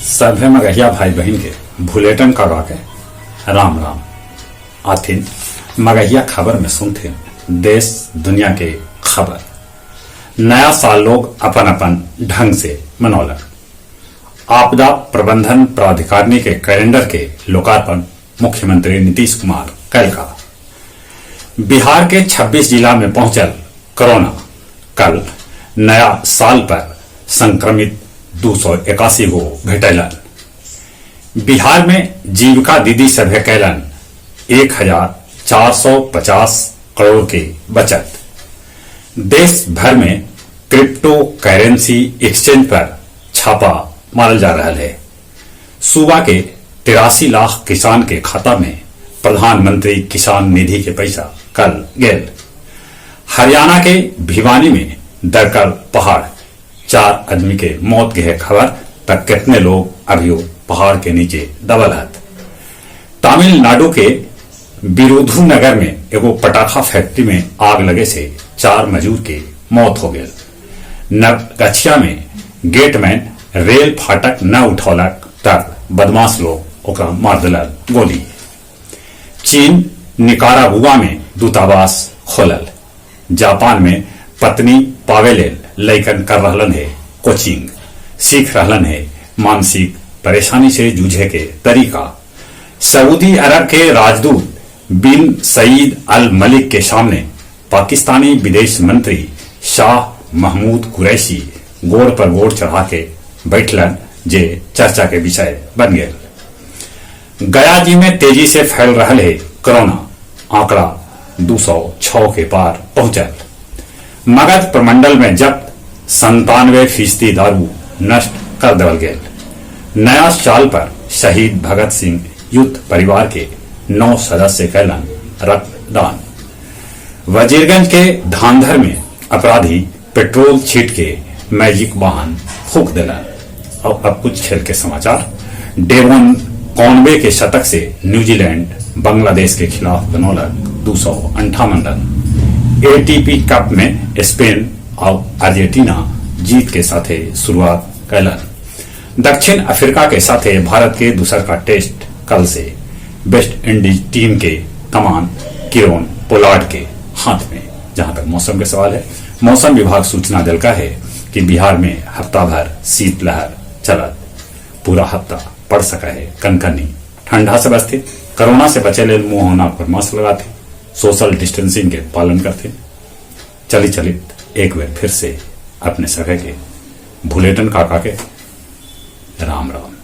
सभे मगहिया भाई बहिन के भुलेटन काका के राम राम। आथिन मगहिया खबर में सुनथिन देश दुनिया के खबर। नया साल लोग अपन अपन ढंग से मनौलक। आपदा प्रबंधन प्राधिकारिणी के कैलेंडर के लोकार्पण मुख्यमंत्री नीतीश कुमार कैलका। बिहार के 26 जिला में पहुंचल कोरोना। कल नया साल पर संक्रमित 281 गो भेटैलन। बिहार में जीविका दीदी सभे कैलन 1450 करोड़ के बचत। देश भर में क्रिप्टो करेंसी एक्सचेंज पर छापा मारल जा रहा है। सूबा के 83 लाख किसान के खाता में प्रधानमंत्री किसान निधि के पैसा कल गेल। हरियाणा के भिवानी में दरकल पहाड़, 4 आदमी के मौत के है खबर तक कितने लोग अभियो पहाड़ के नीचे दबल हत। तमिलनाडु के विरुधुनगर में एगो पटाखा फैक्ट्री में आग लगे से 4 मजदूर के मौत हो गए। नवगछिया में गेटमैन रेल फाटक न उठौलक तब बदमाश लोग ओकरा मार दिलक गोली। चीन निकारागुआ में दूतावास खोलल। जापान में पत्नी पावे लेल लैकन कर रहलन है कोचिंग, सीख रहलन है मानसिक परेशानी से जूझे के तरीका। सऊदी अरब के राजदूत बिन सईद अल मलिक के सामने पाकिस्तानी विदेश मंत्री शाह महमूद कुरैशी गोड़ पर गोड़ चढ़ा के बैठलन, जे चर्चा के विषय बन गए। गया जी में तेजी से फैल रहा है कोरोना, आंकड़ा 206 के पार पहुंचल। मगध प्रमंडल में जब्त 97% दारू नष्ट कर देवल गेल। नया साल पर शहीद भगत सिंह युद्ध परिवार के 9 सदस्य कैलन रक्तदान। वजीरगंज के धानधर में अपराधी पेट्रोल छीट के मैजिक वाहन फूक दिलन। और अब कुछ खेल के समाचार। डेवोन कॉनवे के शतक से न्यूजीलैंड बांग्लादेश के खिलाफ बनौलक 258 रन। एटीपी कप में स्पेन और अर्जेंटीना जीत के साथे शुरुआत कैलन। दक्षिण अफ्रीका के साथे भारत के दूसर का टेस्ट कल से। वेस्ट इंडीज टीम के कमान किरोन पोलार्ड के हाथ में। जहां तक मौसम के सवाल है, मौसम विभाग सूचना दिलका है कि बिहार में हफ्ता भर शीतलहर चलत, पूरा हफ्ता पड़ सका है कनकनी। ठंडा से बचते, कोरोना से बचे लेल मुंह नाक पर मास्क लगाते, सोशल डिस्टेंसिंग के पालन करते। चली चलित एक बार फिर से अपने सभे के भुलेटन काका के राम राम।